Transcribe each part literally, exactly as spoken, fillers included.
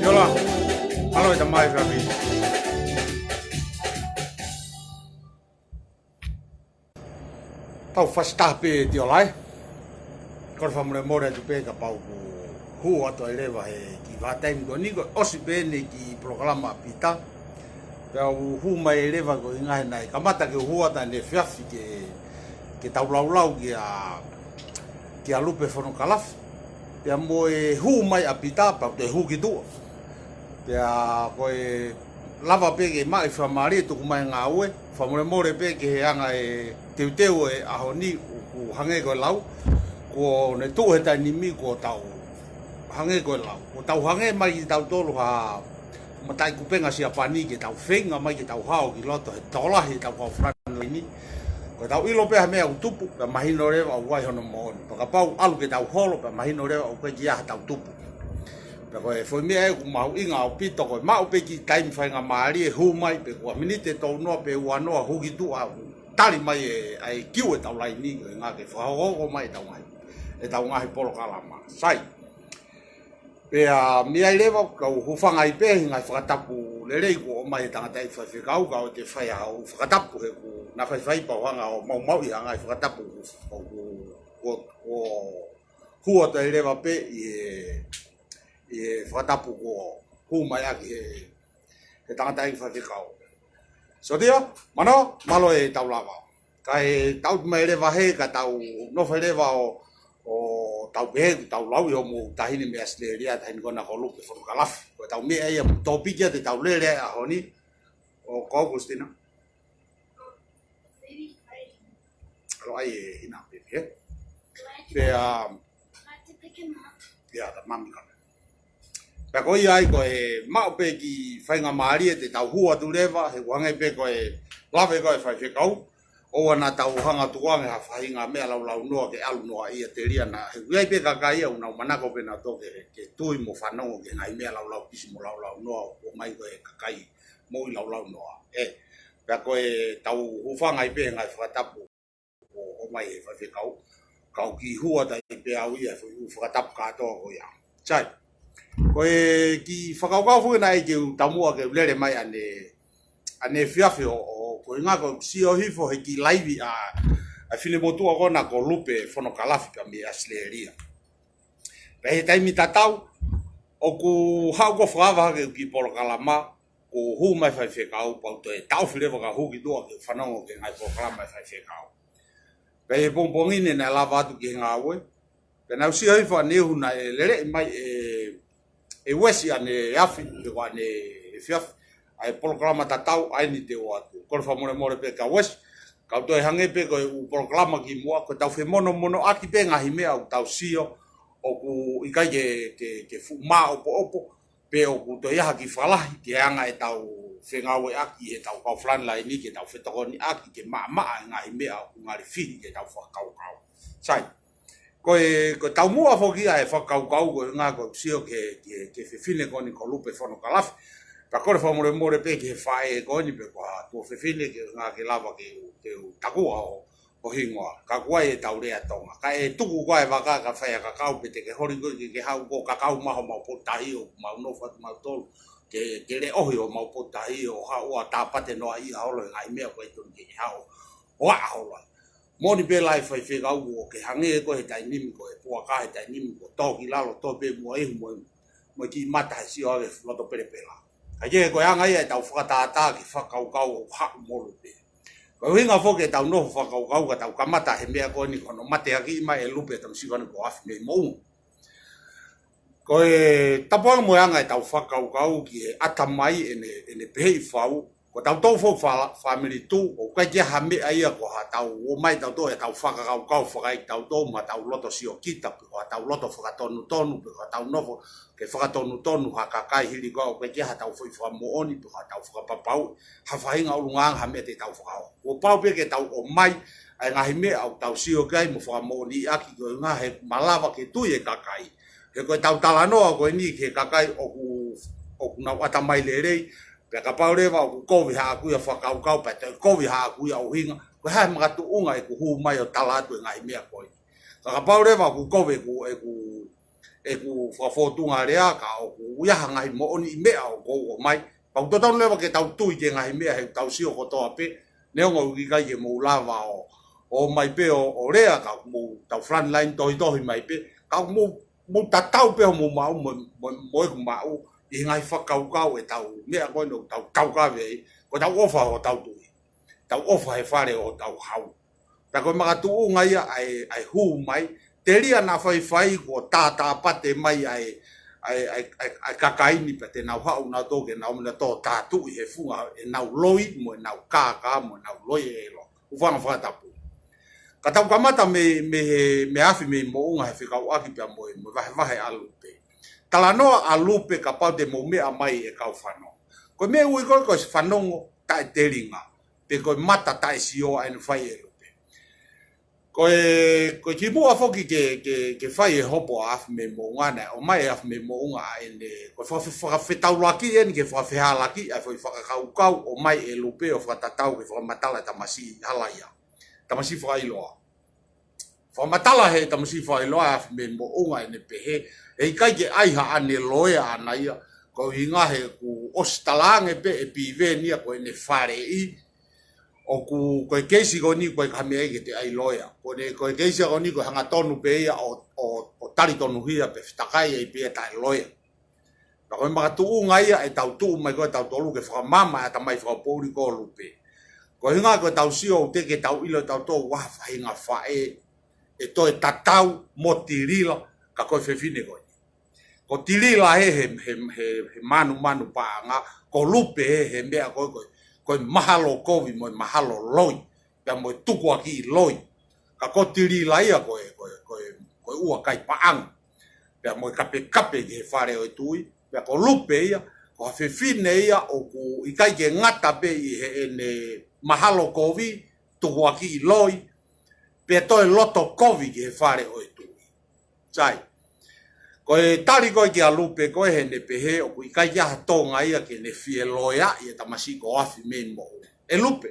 ʻIo la, mālō e tamai fakafi. Tau fasi taha pē Tiolai. Kole fakamolemole atu pē kapau ʻoku hū atu ai leva he kiʻi vahaʻa taimi ko eni, kuo ʻosi pē ʻene kiʻi polokalama ʻa Pita. Pea u hū mai leva ko e ʻuhinga he naʻe kamata ke hū atu ʻaneefiafi ke, ke tau laulau kia, kia Lupe Fonokalafi. Pea mo e hū mai ʻa Pita, pea u toe hū ki tuʻa. Pea ko e lava pē ke maʻu e faingamālie tuku mai e ngāue, fakamolemole pē ki he anga e teuteu e ʻaho ni, ʻoku hangē ko e lau, kuo ne tuʻu he taimi ni kuo tau hangē ko e lau. Kuo tau hangē mai kitautolu ha mataʻi kupenga Siapani ke tau feinga mai ke tau hao ki loto he tokolahi ʻetau kau frontline ni. Ko ʻetau ʻilo pē ha meʻa ʻoku tupu, pea mahino leva ʻoku ʻi ai hono moʻoni. Pea kapau ʻalu ke tau holo, pea mahino leva ʻoku ʻikai ke ʻi ai haʻatau tupu. Pea ko e foʻi meʻa ʻoku mahuʻinga ʻaupito ko e maʻu pē kiʻi taimi faingamālie hū mai pe ko ha miniti ʻe tolu noa pe ua noa hū ki tuʻa ʻo tali mai e, ʻa e kiu ʻetau laini ko e ʻuhinga ke fakahokohoko mai ʻetau ngaahi, ʻetau ngaahi polokalama. Sai. Pea mei ai leva kau hūfanga ai pē he ngaahi fakatapu lelei kuo ʻomai he tangataʻeiki faifekau, ka ʻoua te u fai ha ʻū fakatapu he ʻoku na faifai pea u hanga ʻo maumauʻi ha ngaahi fakatapu ʻoku, ʻoku, ʻoku hū atu ai leva pē ʻi he, ʻi he fakatapu kuo hū mai ʻaki he, he tangataʻeiki faifekau. So dia, mano, mālō e tau lava. Kae tau mai leva he, ka tau nofo leva ʻo, ʻo tau pehē, tau lau ʻi hoʻomou taʻahine mei ʻAositelēlia, taʻahine ko ena ko Lupe Fonokalafi. Ko ʻetau meʻa ia mo e tōpiki ia te tau lele ai he ʻaho ni, ʻo ko Augustina. ʻAlu ai e hina pepe, ē? Pea, ia, ta mami kana. Pea ko ia ai ko e maʻu pē kiʻi faingamālie te tau hū atu leva, he ʻoku hangē pē ko e lave ko e faifekau, ʻoua naʻa tau hanga tukuange ha faʻahinga meʻa laulaunoa ke ʻalu noa ia telia na. He ʻoku ʻi ai pē kakai ia ʻoku nau manako pē nautolu ke, ke tui mo fanongo ki he ngaahi meʻa laulau pisi mo laulaunoa, ʻoku ʻomai ko e kakai moʻui laulaunoa. Ē, pea ko e tau hūfanga ai pē he ngaahi fakatapu ʻoku ʻomai he faifekau. Kau kiʻi hū atu ai pē au ia he foʻi ʻū fakatapu kātoa ko ia. Sai. Ko e kiʻi fakakaukau foki naʻe ʻi ai ke u taumuʻa ke u lele mai ʻanenai, ʻanenai efiafi ʻo, ʻo, ko e ʻuhinga ko e sio hifo he kiʻi laivi ʻa, ʻa e finemotuʻa ko ena ko Lupe Fonokalafi pea mei ʻAositelēlia. Pea he taimi tatau, ʻoku haʻu ko e fakavaha ke u kiʻi polokalama, kuo hū mai e faifekau, pea u toe taʻofi leva ka hū ki tuʻa ke fanongo ki he ngaahi polokalama e faifekau. Pea he pongipongi ni naʻe lava atu ki he ngāue, pea naʻa ku sio hifo ʻaneuhu naʻe lele mai e, e uesi ʻaneafi, pe ko ʻaneefiafi, ʻa e polokalama tatau ʻa eni te u ʻoatu. Kole fakamolemole pē ka uesi, kau toe hangē pē ko e ʻū polokalama kimuʻa, ko ʻetau femonomonoʻaki pē ngaahi meʻa ʻoku tau sio, ʻoku ʻikai ke, ke, ke fuʻu māʻopoʻopo, pe ʻoku toe ʻi ai ha kiʻi fakalahi ki he anga ʻetau fengāueʻaki ʻetau kau frontline ni ke tau fetokoniʻaki ke maʻamaʻa e ngaahi meʻa ʻoku ngali fihi ke tau fakakaukau. Sai, ko e, ko e taumuʻa foki ʻa e fakakaukau ko e ʻuhinga ko e sio ki he, ki he, ki he fefine ko eni ko Lupe Fonokalafi. Pea kole fakamolemole pē ki he faʻē ko eni pe ko ha tuofefine ke ʻuhinga ke lava ke, ke u takua ʻo ʻo hingoa, ka ʻoku ʻi ai ʻetau lea Tonga. Ka ʻe tuku koā e vaka ka fai ʻa e kakau pe te ke holi koe ke, ke haʻu ʻo kakau mai homau potu tahi ʻoku mau nofo atu mautolu. Ke, ke leʻohi homau potu tahi ʻo haʻu ʻo tāpate noaʻia holo he ngaahi meʻa ʻoku ʻikai totonu ke ke haʻu ʻo aʻa holo ai. Moʻoni pē lahi faifekau ʻoku ke hangē koe he taimi ni ko e puaka he taimi ni ko e tō ki lalo tō pē muʻa ihu mo e mo e kiʻi mata he sio ʻave loto pelepela. Ka ʻi he ko e anga ia ʻetau fakatātā ki he fakakaukau ʻoku haʻu mo Lupe. Ko e ʻuhinga foki ʻetau nofo fakakaukau ka tau kamata he meʻa ko eni ko hono mateakiʻi mai ʻe Lupe ʻa e tamaiki ko eni ko Afi mei Moʻunga. Ko e tapuanga mo e anga ʻetau fakakaukau ki he ʻatamai ʻene, ʻene peheʻi fau, ko tautolu foʻi fa-, fāmili tuʻu, ʻoku ʻikai ke ʻi ai ha meʻa ia ko haʻatau ō mai tautolu ʻetau fakakaukau fakaʻeiki tautolu mo ʻetau loto siokita, pe ko haʻatau loto fakatonutonu, pe ko haʻatau nofo ke fakatonutonu ha kakai hili ko ia ʻoku ʻikai ke ʻi ai haʻatau foʻi fakamoʻoni, pe ko haʻatau fakapapauʻi ha faʻahinga ʻulungaanga ha meʻa te tau fakahoko. Kuo pau pē ke tau ō mai ʻa e ngaahi meʻa ʻoku tau sio ki ai mo fakamoʻoniʻaki ko e ʻuhinga he malava ke tui e kakai. He ko ʻetau talanoa ko eni ki he kakai ʻoku, ʻoku nau ʻatamai lelei, pea kapau leva ʻoku kovi haʻaku ia fakakaukau, pea toe kovi haʻaku ia ʻuhinga, ko e hā e makatuʻunga ʻeku hū mai ʻo tala atu e ngaahi meʻa ko ē. Ka kapau leva ʻoku kovi ʻeku, ʻeku, ʻeku fakafōtunga lea, ka ʻoku ʻi ai ha ngaahi moʻoniʻi meʻa ʻoku ou ʻomai, pea ʻoku totonu leva ke tau tui ki he ngaahi meʻa he ʻoku tau sio kotoa pē, neongo ʻoku ʻikai ke mou lava ʻo, ō mai pē ʻo, ʻo lea, ka ʻoku mou tau frontline tohitohi mai pē, ka ʻoku mou mou tatau pē homou maʻu mo, mo, mo ʻeku maʻu ʻi he ngaahi fakakaukau ʻetau meʻa ko eni ʻoku tau taukaveʻi, ko ʻetau ʻofa ʻo tau tui. Tau ʻofa he fale ʻo tau hau. Pea ko e makatuʻunga ia ʻa e, ʻa e hū mai, telia naʻa faifai kuo tātāpate mai ʻa e, ʻa e, ʻa e, ʻa e, ʻa e kakai ni pea te nau haʻu nautolu ke nau mena tō tātuʻi he funga ʻenau loi mo ʻenau kākā mo ʻenau loi ʻe loa. ʻOku fanga fakatapu. Ka tau kamata mei, mei he, mei he afi mei Moʻunga he fekauʻaki pea mo e, mo e vahevahe ʻa Lupe. Talanoa ʻa Lupe kapau te mou meʻa mai e kau fanongo. Ko e meʻa ʻoku ui ko e, ko e fanongo taʻetelinga. Pe ko e mata taʻesioa ʻene fai ʻe Lupe. Ko e, ko e kimuʻa foki ke, ke, ke fai e hopo ʻa afi mei Moʻunga naʻe ʻomai e afi mei Moʻunga ʻa ʻene, ko e fakafe-, fakafetaulaki eni ke fakafehālaaki ʻa e foʻi fakakaukau ʻomai ʻe Lupe ʻo fakatatau ke fakamatala e tamasiʻi halaia. Tamasiʻi fakaʻiloa. Fakamatala he tamasiʻi fakaʻiloa ʻa afi mei Moʻunga ʻene pehē, ʻe ʻikai ke ʻai haʻane loea ʻana ia, ko e ʻuhinga he kuo ʻosi talaange pē ʻe Piveni ia ko ʻene faleʻi, ʻoku, ko e keisi ko eni ko e ka meʻa ke te ʻai loea. Ko ʻene, ko e keisi ko eni ko e hangatonu pē ia ʻo, ʻo, ʻo talitonuhia pē fetakai ai pē ia taʻeloea. Ka ko e makatuʻunga ia ʻetau tuʻu mai ko ē tautolu ke fakamaama e tamasiʻi fakapoʻuli ko Lupe. Ko e ʻuhinga ko ʻetau sio ʻoku teʻeki ke tau ʻilo tautolu ʻa e faʻahinga faʻē ʻe toe tatau mo Tilila, ka ko e fefine ko eni. Ko Tilila he, he, he, he, he manumanu paʻanga, ko Lupe he, he meʻa ko e, ko e, ko e mahalo kovi mo e mahalo loi, pea mo e tukuakiʻi loi. Ka ko Tilila ia ko e, ko e, ko e, ko e ua kai paʻanga. Pea mo e kapekape ki he fale ʻo e tuʻi, pea ko Lupe ia, ko ha fefine ia ʻoku ʻikai ke ngata pē ʻi heʻene mahalo kovi, tukuakiʻi loi, pea toe loto kovi ki he fale ʻo e tuʻi. Sai. Ko e tali ko ē kia Lupe ko ē heʻene pehē ʻoku ʻikai ke ʻi ai ha Tonga ia ke ne fie loea ʻi he tamasiʻi ko afi mei Moʻunga. ʻE Lupe,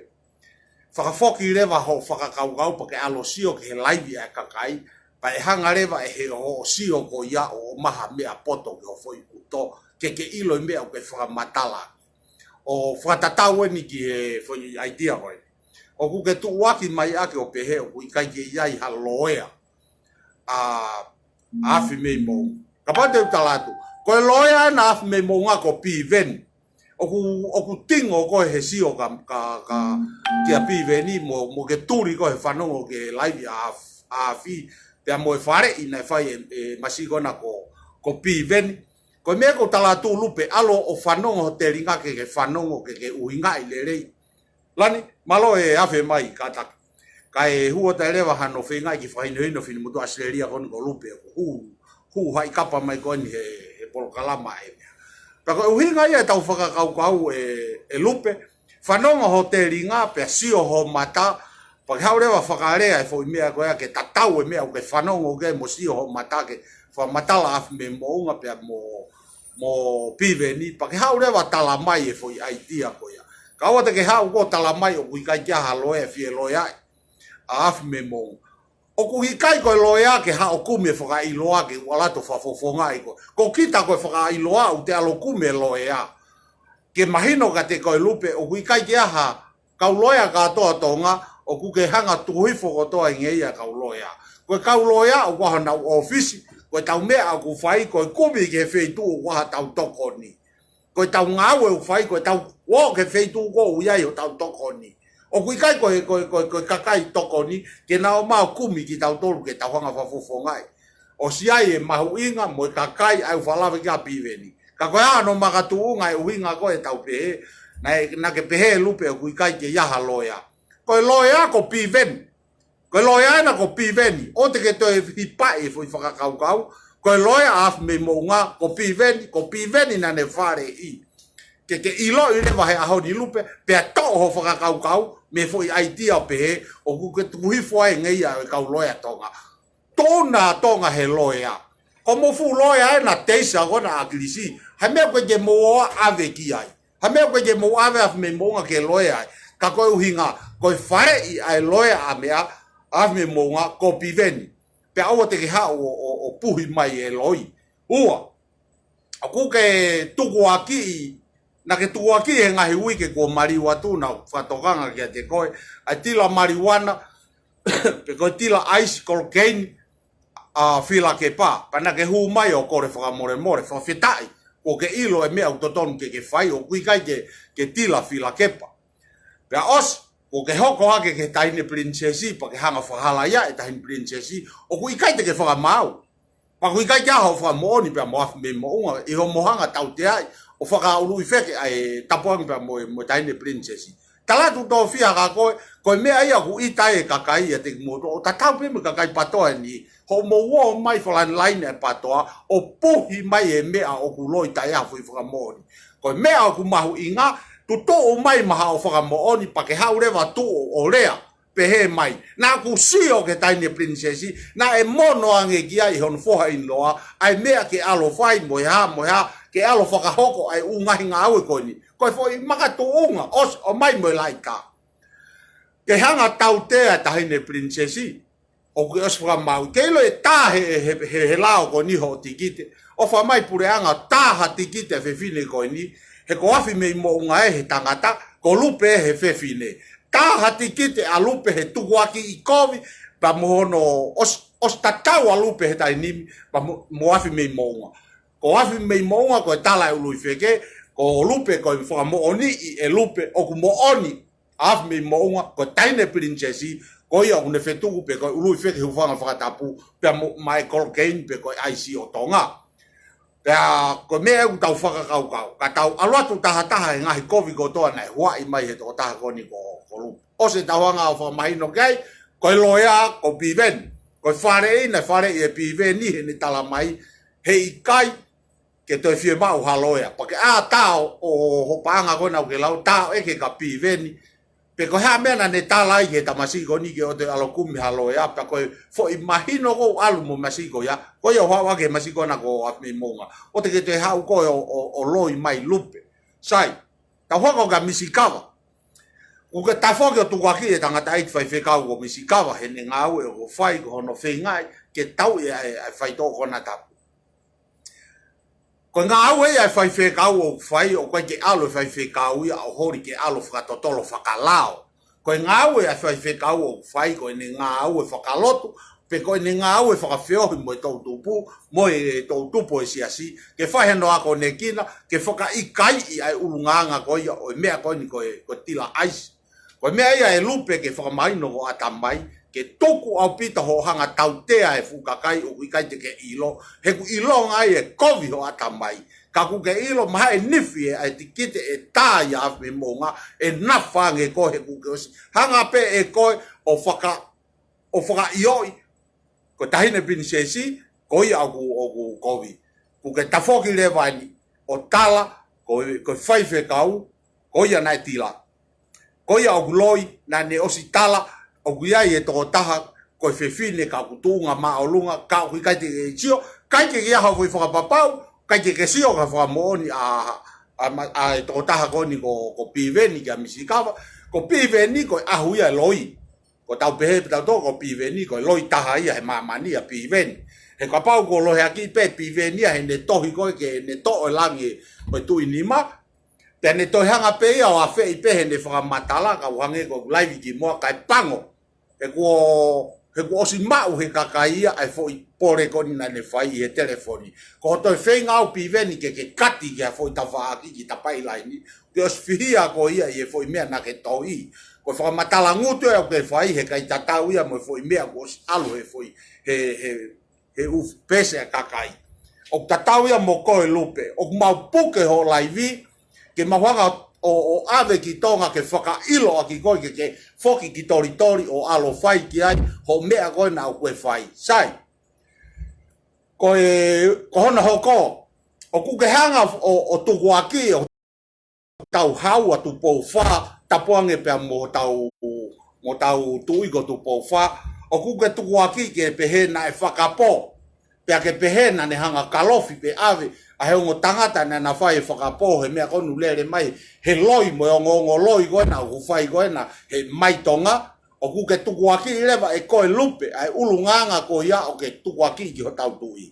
fakafoki leva hoʻo fakakaukau pea ke ʻalu ʻo sio ki he laivi ʻa e kakai, pea ʻe hanga leva ʻe he hoʻo sio ko ia ʻo ʻomai ha meʻa poto ki ho foʻi ʻuto, ke ke ʻilo e meʻa ʻoku ke fakamatala. ʻO fakatatau eni ki he foʻi ʻaitia ko ē. ʻOku ke tuʻuaki mai ʻaki ʻo pehē ʻoku ʻikai ke ʻi ai ha loea ʻa, ʻa afi mei Moʻunga. Kapau te u tala atu, ko e loea ʻena afi mei Moʻunga ko Piveni. ʻOku, ʻoku tingo ko ē he sio ka, ka, ka, kia Piveni mo, mo ke tuli ko ē he fanongo ki he laivi ʻa, ʻa afi, pea mo e faleʻi naʻe fai ʻe, ʻe masiʻi ko ena ko, ko Piveni. Ko e meʻa ko ʻeku tala atu Lupe, ʻalu ʻo fanongo ho telinga ke, ke fanongo ke, ke ʻuhingaʻi lelei. Lani, mālō e afe mai, kātaki. Kae hū atu leva hano feingaʻi ke fakahinohino finemotuʻa ʻAositelēlia ko eni ko Lupe, ʻoku hū, hū haʻi kapa mai ko eni he, he polokalama ʻe meʻa. Pea ko e ʻuhinga ia ʻetau fakakaukau ʻe, ʻe Lupe, fanongo ho telinga, pea sio ho mata, pea ke haʻu leva fakalea e foʻi meʻa ko ia ke tatau e meʻa ʻoku ke fanongo ki ai mo sio ho mata ke fakamatala afi mei Moʻunga pea mo mo Piveni, pea ke haʻu leva tala mai e foʻi ʻaitia ko ia. Ka ʻoua te ke haʻu koe tala mai ʻoku ʻikai ke ʻi ai ha loea ʻe fie loea ai ʻa afi mei Moʻunga. ʻOku ʻikai ko e loea ke haʻu ʻo kumi e fakaʻiloa ke ʻalu ʻo fakafofongaʻi koe. Ko kita ko e fakaʻiloa ʻoku te ʻalu ʻo kumi e loea. Ke mahino kiate koe Lupe, ʻoku ʻikai ke ʻi ai ha kau loea kātoa Tonga, ʻoku ke hanga ʻo tuku hifo kotoa ʻi he ngeia e kau loea. Ko e kau loea ʻoku ʻi ai honau ʻōfisi, ko ʻetau meʻa ʻoku fai, ko e kumi ki he feituʻu ʻoku ʻi ai hotau tokoni. Ko ʻetau ngāue ʻoku fai, ko ʻetau ō ki he feituʻu ʻoku ʻi ai hotau tokoni. ʻOku ʻikai ko e, ko e, ko e, ko e kakai tokoni, ke nau ō ʻo kumi kitautolu ke tau hanga ʻo fakafofongaʻi. ʻOsi ʻi ai e mahuʻinga mo e kakai ʻa ia ʻoku fakalave ki ai ʻa Piveni. Ka ko e hā hono makatuʻunga e ʻuhinga ko ē ʻetau pehē, naʻe, naʻa ke pehē Lupe ʻoku ʻikai ke ʻi ai ha loea. Ko e loea ko Piveni. Ko e loea ʻena ko Piveni. ʻOua te ke toe hipaʻi e foʻi fakakaukau. Ko e loea ʻa afi mei Moʻunga, ko Piveni, ko Piveni naʻa ne faleʻi. Ke ke ʻiloʻi leva he ʻaho ni Lupe, pea toʻo ho fakakaukau, mei he foʻi ʻaitia ʻo pehē, ʻoku ke tuku hifo ai e ngeia e kau loea Tonga. Tō na Tonga he loea. Ko hoʻomou fuʻu loea ʻena Teisa ko ena ʻa ʻAkilisi. Ha meʻa ʻoku ʻikai ke mou ō ʻo ʻave ki ai. Ha meʻa ʻoku ʻikai ke mou ʻave afi mei Moʻunga ke loea ai. Ka ko e ʻuhinga, ko e faleʻi ʻa e loea ʻa meʻa, afi mei Moʻunga, ko Piveni. Pea ʻoua te ke haʻu ʻo, ʻo, ʻo puhi mai e loi. Ua. ʻOku ke tukuakiʻi, naʻa ke tukuakiʻi he ngaahi uike kuo maliu atu naʻa ku fakatokanga kiate koe, ʻa e tila maliuana, pe ko e tila ʻaisi kolokeini, ʻa Filakepa, pea naʻa ke hū mai ʻo kole fakamolemole, fakafetaʻi, kuo ke ʻilo e meʻa ʻoku totonu ke ke fai, ʻoku ʻikai ke, ke tila Filakepa. Pea ʻosi, kuo ke hoko hake ki he Taʻahine Pilinisesi, pea ke hanga ʻo fakahalaia e Taʻahine Pilinisesi, ʻoku ʻikai te ke fakamaau. Pea ʻoku ʻikai ke ʻi ai haʻo fakamoʻoni pea mo Afi mei Moʻunga, ʻi hoʻomo hanga ʻo tauteaʻi ʻo fakaului feke ʻa e Tapuangi pea mo e, mo e Taʻahine Pilinisesi. Tala atu Tofia kia koe, ko e meʻa ia ʻoku ʻita ai e kakai ʻiate kimoutolu, ʻo tatau pē mo e kakai PATOA ni, hoʻomou ō mai falainlaine e PATOA, ʻo puhi mai e meʻa ʻoku loi taʻe ʻi ai ha foʻi fakamoʻoni. Ko e meʻa ʻoku mahuʻinga, tutuʻu mai mo haʻo fakamoʻoni pea ke haʻu leva ʻo tuʻu ʻo lea, pehē mai. Naʻá ku sio ki he Taʻahine Pilinisesi, naʻe mono ange ki ai hono foha ʻiloa, ʻa e meʻa ke ʻalu ʻo fai mo e hā, mo e hā, ke ʻalu ʻo fakahoko ʻa e ʻū ngaahi ngāue ko eni. Ko e foʻi makatuʻunga, ʻosi ʻomai mo e laʻitā. Ke hanga ʻo tautea e Taʻahine Pilinisesi, ʻoku ke ʻosi fakamaau. Ke ʻilo e tā he, he, he, he lao ko eni hoʻo tikite. ʻOfa mai puleʻanga tā ha tikite ʻa e fefine ko eni. He ko Afi mei Moʻunga ē he tangata, ko Lupe ē he fefine. Tā ha tikite ʻa Lupe he tukuakiʻi kovi, pea mo hono ʻosi, ʻosi tatau ʻa Lupe he taimi ni, pea mo, mo Afi mei Moʻunga. Ko Afi mei Moʻunga ko e tala e ului feke, ko Lupe ko e fakamoʻoniʻi ʻe Lupe ʻoku moʻoni ʻa Afi mei Moʻunga, ko e Taʻahine Pilinisesi, ko ia ʻoku ne fetuku pē ko e ului feke hūfanga he fakatapu, pea mo, maʻa e Kolokeini pe ko e ʻAisi ʻo Tonga. Pea ko e meʻa ʻoku tau fakakaukau, ka tau ʻalu atu tahataha he ngaahi kovi kotoa naʻe huaʻi mai he tokotaha ko eni ko, ko Lupe. ʻOsi ʻetau hanga ʻo fakamahino ki ai, ko e loea, ko Piveni. Ko e faleʻi, naʻe faleʻi ʻe Piveni heʻene tala mai, heʻikai ke toe fiemaʻu ha loea. Pea ke ʻā tā ʻo, ʻo, hoʻo paʻanga ko ena ʻoku ke lau, tā ʻo ʻeke kia Piveni. Pe ko e hā e meʻa naʻá ne tala ai ki he tamasiʻi ko eni ke ʻoua te ʻalu ʻo kumi ha loea. Pea ko e foʻi mahino ʻoku ou ʻalu mo e masiʻi ko ia, ko ia ʻoku haʻu ʻaki e masiʻi ko ena ko Afi mei Moʻunga. ʻOua te ke toe haʻu koe ʻo, ʻo, ʻo loi mai Lupe. Sai, tau hoko kia Misikava. ʻOku ke tafoki ʻo tukuakiʻi e tangataʻeiki faifekau ko Misikava, heʻene ngāue ʻoku fai ko hono feingaʻi ke tauʻi ʻa e, ʻa e faitoʻo konatapu. Ko e ngāue ia ʻa e faifekau ʻoku fai, ʻoku ʻikai ke ʻalu e faifekau ia ʻo holi ke ʻalu ʻo fakatotolo fakalao. Ko e ngāue ia ʻa e faifekau ʻoku fai, ko ʻene ngāue fakalotu, pe ko ʻene ngāue fakafeohi mo e toʻutupu, mo e toʻutupu ʻo e siasi, ke fai hano akonekina, ke fakaʻikaiʻi ʻa e ʻulungaanga ko ia ʻo e meʻa ko eni ko e, ko e tila ʻaisi. Ko e meʻa ia ʻe Lupe ke fakamahino ki ho ʻatamai, ke tuku ʻaupito hoʻo hanga ʻo tautea e fuʻu kakai ʻoku ʻikai te ke ʻilo, he ʻoku ʻilonga ai e kovi ho ʻatamai. Ka ʻoku ke ʻilo, mahalo ʻe nifi ʻa e tikite ʻe tā ʻia Afi mei Moʻunga, ʻe nafa ange koe he ʻoku ke ʻosi hanga pē ʻe koe ʻo faka-, ʻo fakaʻioʻi ko e Taʻahine Pilinisesi, ko ia ʻoku, ʻoku kovi. ʻOku ke tafoki leva eni ʻo tala, ko, ko e faifekau, ko ia naʻe tila. Ko ia ʻoku loi, naʻá ne ʻosi tala, ʻoku ʻi ai e tokotaha, ko e fefine ka ʻoku tuʻunga māʻolunga, ka ʻoku ʻikai te ke sio, ʻikai ke ke ʻi ai ha foʻi fakapapau, ʻikai ke ke sio ki ha fakamoʻoni ʻa, ʻa, ʻa e tokotaha ko eni ko, ko Piveni kia Misikava, ko Piveni ko e ʻahu ia e loi. Ko ʻetau pehē pē ʻe tautolu ko Piveni, ko e loi taha ia he māmani ʻa Piveni. He kapau ʻoku lohiakiʻi pē Piveni ia heʻene tohi ko ē ke ne toʻo e langi ʻo e Tuʻi Nima, pea ne toe hanga pē ia ʻo afeʻi pē heʻene fakamatala, ka ʻoku hangē ko ʻeku laivi kimuʻa kae pango. He kuo, he kuo ʻosi maʻu he kakai ia ʻa e foʻi pole ko eni naʻá ne fai ʻi he telefoni. Ko hoʻo toe feinga ʻo Piveni ke ke kati ki ha foʻi tafaʻaki ki he tafaʻaki laini, ke ʻosi fihia koe ia ʻi he foʻi meʻa naʻá ke tohi. Ko e fakamatala ngutu ē ʻoku ke fai, he ʻikai tatau ia mo e foʻi meʻa kuo ʻosi ʻalu he foʻi, he, he, he ʻū pēsi ʻa e kakai. ʻOku tatau ia mo koe Lupe, ʻoku mau puke hoʻo laivi, ke mau hanga ʻo, ʻo ʻave ki Tonga ke fakaʻilo ʻaki koe ke, ke foki ki Tolitoli ʻo ʻalu ʻo fai ki ai hoʻo meʻa ko ena ʻoku ke fai. Sai. Ko e, ko hono hoko, ʻoku ke hanga ʻo, ʻo tukuakiʻi ʻo tau hau ʻa Tupou Fā, Tapuange pea mo hotau, mo hotau tuʻi ko Tupou Fā, ʻoku ke tukuakiʻi ke pehē naʻe fakapō, pea ke pehē naʻá ne hanga ʻo kalofi pe ʻave ʻa e ongo tangata naʻá na fai e fakapō he meʻa ko eni ʻoku lele mai, he loi mo e ongoongo loi ko ena ʻoku fai ko ena he mai Tonga, ʻoku ke tukuakiʻi leva ʻe koe Lupe ʻa e ʻulungaanga ko ia ʻoku ke tukuakiʻi ki hotau tuʻi.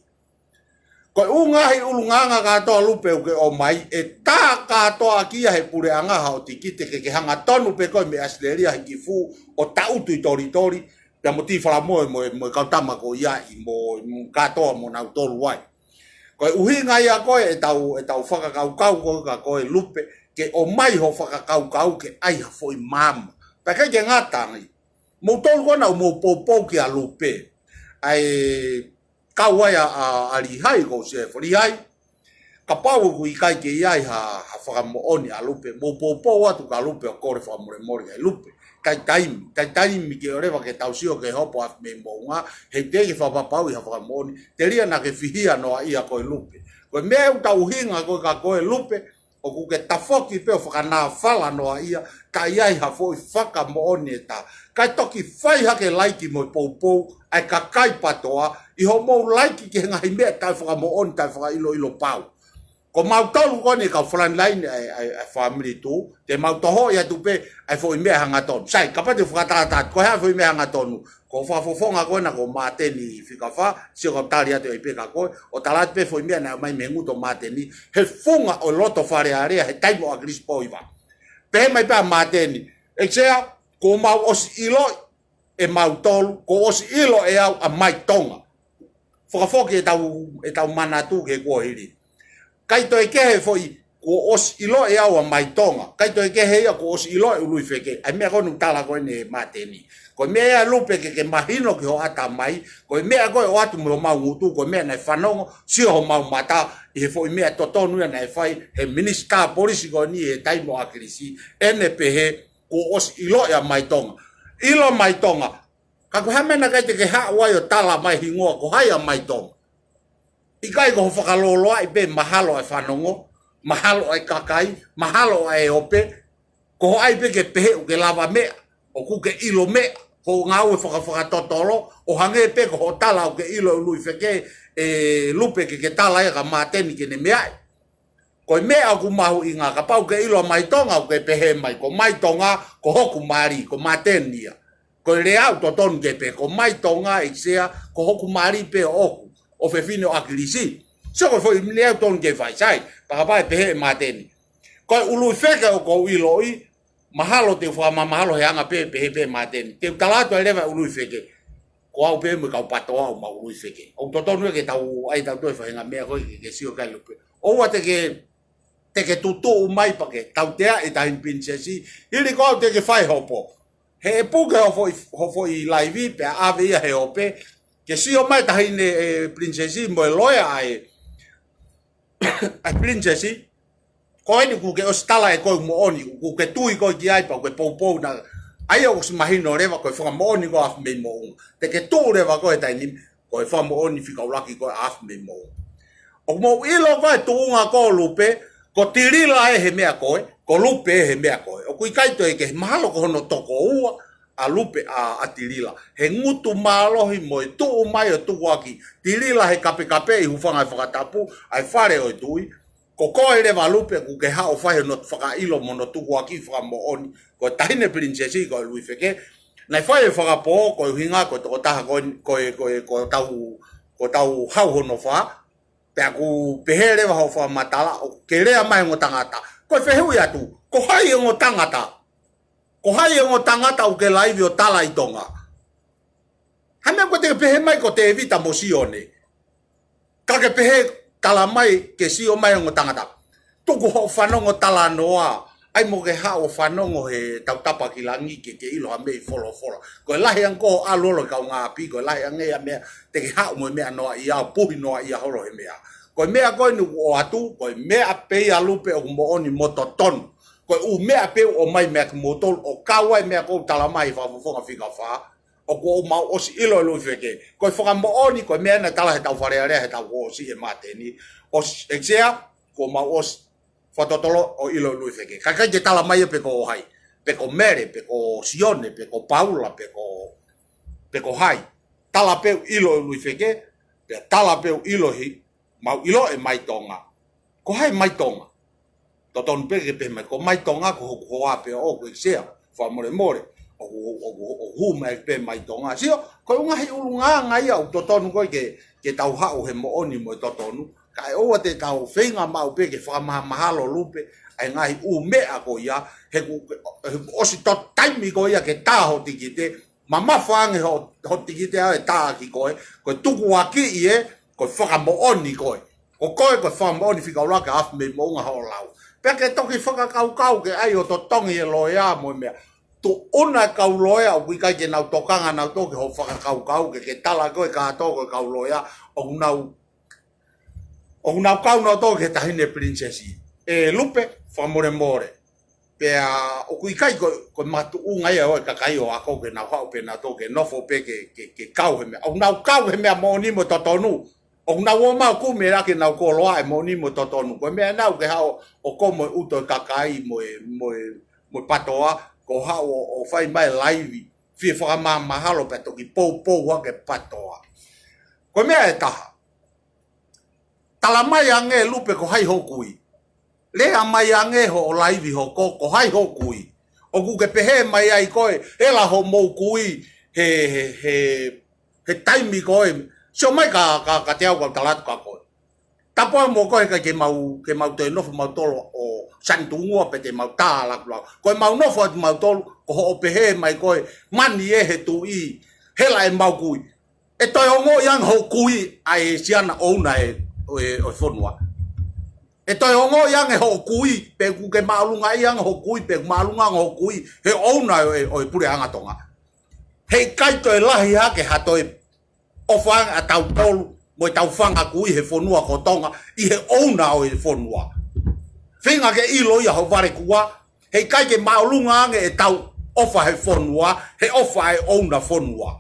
Ko e ʻū ngaahi ʻulungaanga kātoa Lupe ʻoku ke ʻomai, ʻe tā kātoa ʻaki ia he puleʻanga haʻo tikite ke ke hanga tonu pē koe mei ʻAositelēlia hiki fuʻu ʻo taʻutu ʻi Tolitoli, pea mo Tifalamoe mo, mo e kau tama ko ia ʻi mo, mo kātoa mo nautolu ai. Ko e ʻuhinga ia ko ē ʻetau, ʻetau fakakaukau ko ē kia koe Lupe, ke ʻomai hoʻo fakakaukau ke ʻai ha foʻi maama. Pea ʻikai ke ngata ai. Moutolu ko ena ʻoku mou poupou kia Lupe. ʻA e Kau ai ʻa, ʻa, ʻa Lihai, ko Sefo Lihai. Kapau ʻoku ʻikai ke ʻi ai ha, ha fakamoʻoni ʻa Lupe, mou poupou atu kia Lupe ʻo kole fakamolemole kia Lupe. Taimi, taimi, taimi ke ʻoleva ke tau sio ki he hopo ʻa Afimeimoʻunga, he teʻeki ke fakapapauʻi ha fakamoʻoni, telia naʻa ke fihia noaʻia koe Lupe. Ko e meʻa ʻoku tau ʻuhinga ko ē kia koe Lupe, ʻoku ke tafoki pē ʻo fakanāfala noaʻia, ka ʻi ai ha foʻi fakamoʻoni ʻe taha. Kae toki fai hake laiki mo e poupou ʻa e kakai PATOA, ʻi hoʻomou laiki ki he ngaahi meʻa taʻefakamoʻoni, taʻefakaʻiloʻilo pau. Ko mautolu ko eni kau frontline ʻa e, ʻa e, ʻa e family tu, te mau tohoʻi atu pē ʻa e foʻi meʻa hangatonu. Sai, kapau te u fakatātā atu, ko e hā e foʻi meʻa hangatonu? Ko e fakafofonga ko ena ko Māteni Fika Fā, sio kau tali atu ai pē kia koe, ʻo tala atu pē foʻi meʻa naʻe ʻomai mei he ngutu ʻo Māteni, he funga ʻo e loto Fale Alea, he taimi ʻo ʻAkilisi Pōhiva. Pehē mai pē ʻa Māteni, ʻEiki Sea, kuo mau ʻosi ʻiloʻi ʻe mautolu, kuo ʻosi ʻilo ʻe au ʻa Mai Tonga. Fakafoki ʻetau, ʻetau manatu ki he kuohili. ʻIkai toe kehe foʻi, kuo ʻosi ʻilo ʻe au ʻa Mai Tonga. ʻIkai toe kehe ia kuo ʻosi ʻilo ʻe ʻUluifeke. ʻA e meʻa ko eni ʻoku tala ko eni ʻe Māteni. Ko e meʻa ia Lupe ke, ke mahino ki hoʻo ʻatamai. Ko e meʻa ko ē ʻoatu mei homau ngutu, ko e meʻa naʻe fanongo, sio homau mata, ʻi he foʻi meʻa totonu ia naʻe fai he minisitā polisi ko eni he taimi ʻo ʻAkilisi. ʻEne pehē, kuo ʻosi ʻilo ʻa Mai Tonga. ʻIlo Mai Tonga. Ka ko e hā e meʻa naʻe ʻikai te ke haʻu ai ʻo tala mai hingoa ko hai ʻa Mai Tonga. ʻIkai ko hoʻo fakalōloaʻi pē mahalo ʻa e fanongo, mahalo ʻa e kakai, mahalo ʻa e ope, ko hoʻo ʻai pē ke pehē ʻoku ke lava meʻa, ʻoku ke ʻilo meʻa, hoʻo ngāue fakafakatotolo, ʻo hangē pē ko hoʻo tala ʻoku ke ʻilo ʻe ʻUluifeke, ʻe Lupe ke ke tala ia kia Māteni ke ne meaʻi. Ko e meʻa ʻoku mahuʻinga, kapau ke ʻilo ʻa Mai Tonga, ʻoku ke pehē mai, ko Mai Tonga, ko hoku mali, ko Māteni ia. Ko e lea ʻoku totonu ke pehē, ko Mai Tonga, ʻEiki Sea, ko hoku mali pē ʻoʻoku, ʻofefine ʻo ʻAkilisi. Sio ko e foʻi lea ʻoku totonu ke fai, sai, pea kapau ʻe pehē ʻe Māteni. Ko e ʻUluifeke ʻoku ou ʻiloʻi, mahalo te u fakamamahalo he anga pē, pehē pē ʻe Māteni. Te u tala atu ai leva ʻe ʻUluifeke. Ko au pē mo e kau PATOA ʻoku mau ʻUluifeke. ʻOku totonu ia ke tau ʻai ʻetau toe faʻahinga meʻa ko ē ke, ke sio ki ai Lupe. ʻOua te ke, te ke tutuʻu mai pea ke tautea ʻe Taʻahine Pilinisesi. Hili ko au te ke fai hopo. He ʻe puke hoʻo foʻi, hoʻo foʻi laivi pea ʻave ia he ope. Ke sio mai Taʻahine, ʻe, Pilinisesi mo e loea ʻa e ʻa e Pilinisesi, ko eni kuo ke ʻosi tala ʻe koe moʻoni, kuo ke tui koe ki ai pea kuo ke poupou na. ʻA ia ʻoku ʻosi mahino leva ko e fakamoʻoni ko ē ʻa Afimeimoʻunga. Te ke tuʻu leva koe he taimi ni, ko e fakamoʻoni fika ʻuluaki ko ē ʻa Afimeimoʻunga. ʻOku mou ʻilo ko e tuʻunga ko Lupe, ko Tilila ē he meʻa ko ē, ko Lupe ē he meʻa ko ē. ʻOku ʻikai toe kehe, mahalo ko hono tokoua, ʻa Lupe ʻa, ʻa Tilila. He ngutu mālohi mo e tuʻu mai ʻo tukuakiʻi. Tilila he kapekape ʻi he hūfanga he fakatapu, ʻa e fale ʻo e tuʻi. Ko koe leva Lupe kuo ke haʻu ʻo fai hono fakaʻilo mo hono tukuakiʻi fakamoʻoni. Ko e Taʻahine Pilinisesi ko e ʻUluifeke. Naʻe fai e fakapō, ko e ʻuhinga, ko e tokotaha ko e, ko e, ko e, ko e tau, ko e tau hau hono fā. Pea ʻoku pehē leva hoʻo fakamatala, ʻoku ke lea mai ongo tangata. Ko e fehuʻi atu, ko hai ongo tangata? Ko hai ongo tangata ʻoku ke laivi ʻo tala ʻi Tonga? Hā e meʻa ko ē te ke pehē mai ko Tēvita mo Sione. Ka ke pehē tala mai ke sio mai ongo tangata. Tuku hoʻo fanongo talanoa. ʻAi mo ke haʻu ʻo fanongo he tautapa ki langi ke ke ʻilo ha meʻa ʻi folofola. Ko e lahi ange ko hoʻo ʻalu holo he kaungāʻapi, ko e lahi ange ia meʻa te ke haʻu mo e meʻa noaʻia, puhi noaʻia holo he meʻa. Ko e meʻa ko eni ʻoku ʻoatu, ko e meʻa pē ia Lupe ʻoku moʻoni mo totonu. Ko e ʻū meʻa pē ʻoku ʻomai meʻa kimoutolu, ʻo kau ai meʻa ʻoku ou tala mai he fakafofonga fika fā, ʻoku ou mau ʻosi ʻilo ʻe ʻUluifeke. Ko e fakamoʻoni, ko e meʻa naʻe tala he tau Fale Alea, he tau kuo ʻosi ʻe Māteni. ʻOsi, ʻEiki Sea, kuo mau ʻosi fakatotolo ʻo ʻilo ʻe ʻUluifeke. Ka ʻikai ke tala mai ia pe ko hai. Pe ko Mele, pe ko Sione, pe ko Paula, pe ko, pe ko hai. Tala pē ʻoku ʻilo ʻe ʻUluifeke, pea tala pē ʻoku ʻilo ʻe Mau ʻilo ʻe Mai Tonga. Ko hai Mai Tonga? Totonu pē ke pehē mai, ko Mai Tonga, ko hoku hoa pē ʻoʻoku ʻEiki Sea, fakamolemole. ʻOku, ʻoku, ʻoku hū mai pē Mai Tonga. Sio, ko e ngaahi ʻulungaanga ia ʻoku totonu ko ē ke, ke tau haʻu he moʻoni mo e totonu. Kae ʻoua te tau feinga maʻu pē ke fakamahamahalo Lupe, ʻa e ngaahi ʻū meʻa ko ia, he kuo, he kuo ʻosi to taimi ko ia ke tā ho tikite, mamafa ange ho, ho tikite ʻa e tā ʻaki koe, ko e tukuakiʻi ē, ko e fakamoʻoni koe. Ko koe, ko e fakamoʻoni fika ʻuluaki ʻa Afimeimoʻunga hoʻo lau. Pea ke toki fakakaukau ke ʻai ʻo totongi e loea mo e meʻa. Tuʻuna e kau loea, ʻoku ʻikai ke nau tokanga nautolu ki hoʻo fakakaukau, ke ke tala ko e kātoa ko e kau loea, ʻoku nau, ʻoku nau kau nautolu ki he Taʻahine Pilinisesi. ʻE Lupe, fakamolemole. Pea ʻoku ʻikai ko, ko e makatuʻunga ia ʻo e kakai ʻo ako ke nau haʻu pē nautolu ke nofo pē ke, ke, ke kau he meʻa. ʻOku nau kau he meʻa moʻoni mo totonu. ʻOku nau ō mai ʻo kumi ʻaki ʻenau koloa e moʻoni mo totonu. Ko e meʻa ʻeni ʻoku ke haʻu ʻo ko mo e ʻuto e kakai mo e, mo e, mo e patoa, ko e haʻu ʻo, ʻo fai mai laivi. Fie fakamāmahalo pea toki poupou hake patoa. Ko e meʻa ʻe taha. Tala mai ange Lupe ko hai hoʻo kui. Lea mai ange hoʻo laivi hoko, ko hai hoʻo kui. ʻOku ke pehē mai ai koe, hela hoʻomou kui, he, he, he, he taimi ko ē. Sio mai ka, ka, ka te au kau tala atu kia koe. Tapu mo koe he ʻikai ke mau, ke mau toe nofo mautolu ʻo Sanitungua pe te mau tā lakulakula. Ko e mau nofo atu mautolu, ko hoʻo pehē mai koe, mani ē he tuʻi, hela ʻemau kui. ʻE toe ongoʻi ange hoʻo kui ʻa e siana ʻouna e, ʻo e, ʻo e fonua. ʻE toe ongoʻi ange hoʻo kui, pe ʻoku ke māʻolunga ʻi ange hoʻo kui, pe ʻoku māʻolunga ange hoʻo kui, he ʻouna ʻo e, ʻo e puleʻanga Tonga. Heʻikai toe lahi hake ha toe ʻofa ange ʻa tautolu, mo e tau fanga kui he fonua ko Tonga, ʻi he ʻouna ʻo e fonua. Feinga ke ʻilo ia hoʻo vale kua, heʻikai ke māʻolunga ange ʻetau ʻofa he fonua, he ʻofa e ʻouna fonua.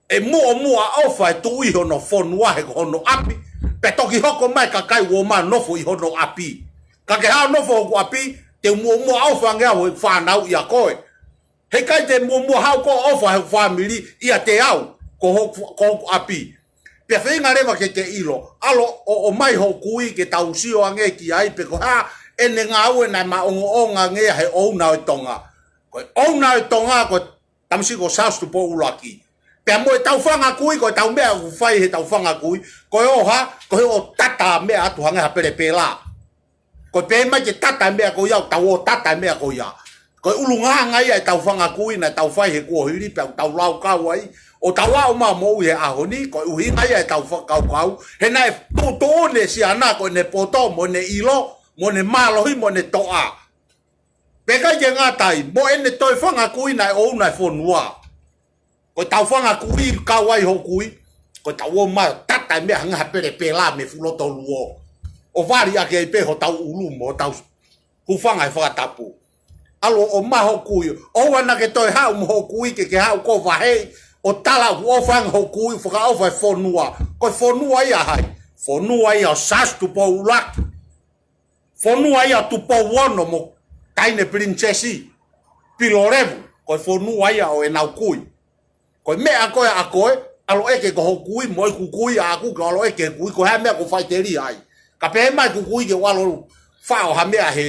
ʻE muʻomuʻa ʻofa e tuʻi hono fonua he ko hono ʻapi, pea toki hoko mai kakai ʻoku ō mai ʻo nofo ʻi hono ʻapi. Ka ke haʻu ʻo nofo hoku ʻapi, te u muʻomuʻa ʻofa ange au he fānau ʻia koe. Heʻikai te muʻomuʻa haʻu koe ʻo ʻofa he fāmili ʻiate au, ko hoku, ko hoku ʻapi. Pea feinga leva ke ke ʻilo, ʻalu ʻo, ʻomai hoʻo kui ke tau sio ange ki ai pe ko e hā ʻene ngāue naʻe maʻongoʻonga ange he ʻouna ʻo e Tonga. Ko e ʻouna ʻo e Tonga, ko e tamasiʻi ko Charles Tupou ʻUluaki. Pea mo e tau fanga kui, ko e tau meʻa ʻoku fai he tau fanga kui, ko e ʻoha, ko e ʻo tata meʻa atu hangē ha pelepela. Ko e pehē mai ke tata meʻa ko ia, ʻo tau ō tata meʻa ko ia. Ko e ʻulungaanga ia e tau fanga kui naʻe tau fai he kuohili pea ʻoku tau laukau ai, ʻo tau aʻu mai ʻo moʻui he ʻaho ni, ko e ʻuhinga ia e tau fakakaukau, he naʻe tuʻutuʻuni e siana ko ʻene poto, mo ʻene ʻilo, mo ʻene mālohi, mo ʻene toʻa. Pea ʻikai ke ngata ai, mo ʻene toe fanga kui naʻe ʻouna e fonua. Ko e tau fanga kui kau ai hoʻo kui, ko e tau ō mai ʻo tata e meʻa hangē ha pelepela mei fuʻu loto luo. ʻO vali ʻaki ai pē hotau ʻulu mo hotau hūfanga he fakatapu. ʻAlu ʻo ʻomai hoʻo kui, ʻoua naʻa ke toe haʻu mo hoʻo kui ke ke haʻu koe ʻo vaheʻi, ʻo tala ʻoku ʻofa ange hoʻo kui, fakaʻofa e fonua. Ko e fonua ia ʻa hai? Fonua ia ʻo Charles Tupou ʻUluaki. Fonua ia ʻo Tupou Ono mo Taʻahine Pilinisesi, Pilolevu, ko e fonua ia ʻo ʻenau kui. Ko e meʻa ko ē ʻa koe, ʻalu ʻo ʻeke ko hoʻo kui, mo ʻeku kui ʻaʻaku ke ʻalu ʻo ʻeke he kui, ko e hā e meʻa ʻoku ou faʻiteliha ai. Ka pehē mai ʻeku kui ke u ʻalu ʻo faʻo ha meʻa he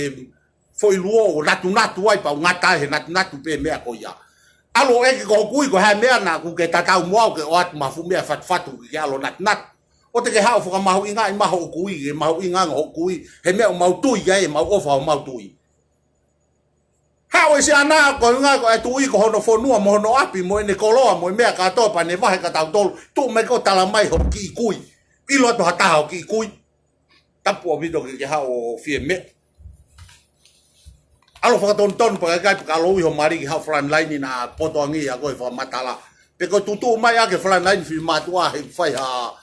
foʻi luo ʻo natunatu ai pea u ngata ai he natunatu pē meʻa ko ia. ʻAlu ʻo ʻeke ko hoʻo kui, ko e hā e meʻa naʻa ku ke tatau mo au ke ʻoatu mo ha fuʻu meʻa fatufatu ke ke ʻalu ʻo natunatu. ʻOua te ke haʻu ʻo fakamahuʻingaʻi mai hoʻo kui, ke mahuʻinga ange hoʻo kui, he meʻa ʻoku mau tui ai, ʻemau ʻofa homau tuʻi. Haʻu e siana ko e ʻuhinga ko e tuʻi ko hono fonua mo hono ʻapi mo ʻene koloa mo e meʻa kātoa pea ne vahe kia tautolu, tuʻu mai koe ʻo tala mai hoʻo kiʻi kui. ʻIlo atu ha taha hoʻo kiʻi kui. Tapu ʻaupito ke ke haʻu ʻo fie meʻa. ʻAlu ʻo fakatonutonu pea ʻikai pē ke ʻalu ʻo ʻi ho mali ki haʻo frontline naʻa poto ange ʻia koe he fakamatala. Pe ko e tuʻutuʻu mai ʻaki e frontline fiemātuʻa he fai ha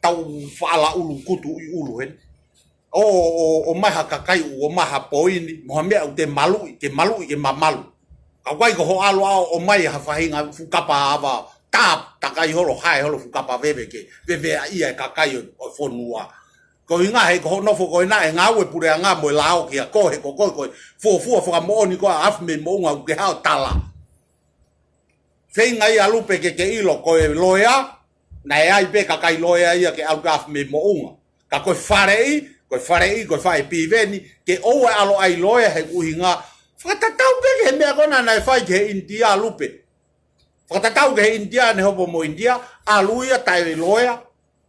tau faʻa laʻulu kutu ʻi ʻulu heni. ʻO, ʻo, ʻomai ha kakai ʻoku ʻomai ha poini, mo ha meʻa ʻoku te maluʻi, ke maluʻi, ke mamalu. Ka ʻoku ʻikai ko hoʻo ʻalu ʻo ʻomai ha faʻahinga fuʻu kapa ava, tā, takai holo, hae holo fuʻu kapa veve ke veveaʻi e kakai ʻo, ʻo e fonua. Ko e ʻuhinga he ko hoʻo nofo ko ena ʻe ngāue e puleʻanga mo e lao kia koe he ko koe ko e fuofua fakamoʻoni ko ē ʻa e afi mei moʻunga ʻoku ke haʻu ʻo tala. Feinga ia Lupe ke ke ʻilo ko e loea, naʻe ʻi ai pē kakai loea ia ke ʻalu ki he afi mei moʻunga. Ka ko e faleʻi, ko e faleʻi, ko e faʻē Piveni, ke ʻoua ʻe ʻalu ʻai loea he ʻuhinga. Fakatatau pē ki he meʻa ko ena naʻe fai ki he ʻInitia Lupe. Fakatatau ki he ʻInitia, ne hopo mo ʻInitia, ʻalu ia taʻe loea.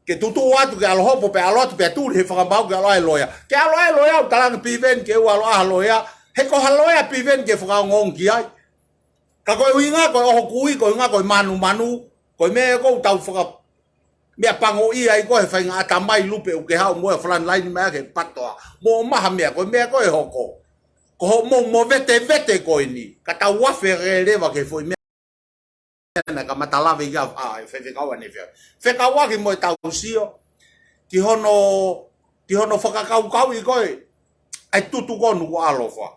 Ke tutuʻu atu ke ʻalu hopo pea ʻalu atu pea tuli he fakamaau ke ʻalu ʻai loea. Ke ʻalu ʻai loea, ʻoku talaange Piveni ke ʻoua ʻalu ʻai loea. He ko ha loea Piveni ke fakaongoongo ki ai. Ka ko e ʻuhinga ko e ʻoho kui, ko e ʻuhinga ko e manumanu, ko e meʻa ko ē ʻoku tau faka-, meʻapangoʻia ai koe he faʻahinga ʻatamai Lupe ʻoku ke haʻu mo e frontline mai ʻaki e patoa. Mo ʻomai ha meʻa, ko e meʻa ko ē ʻe hoko. Ko hoʻomou movetevete ko eni, ka tau afe leva ki he foʻi meʻa naʻe kamata lave ia ʻa e faifekau ʻanefē. Fekauʻaki mo ʻetau sio ki hono, ki hono fakakaukauʻi ko ē ʻa e tutu ko ē ʻa Nukuʻalofa.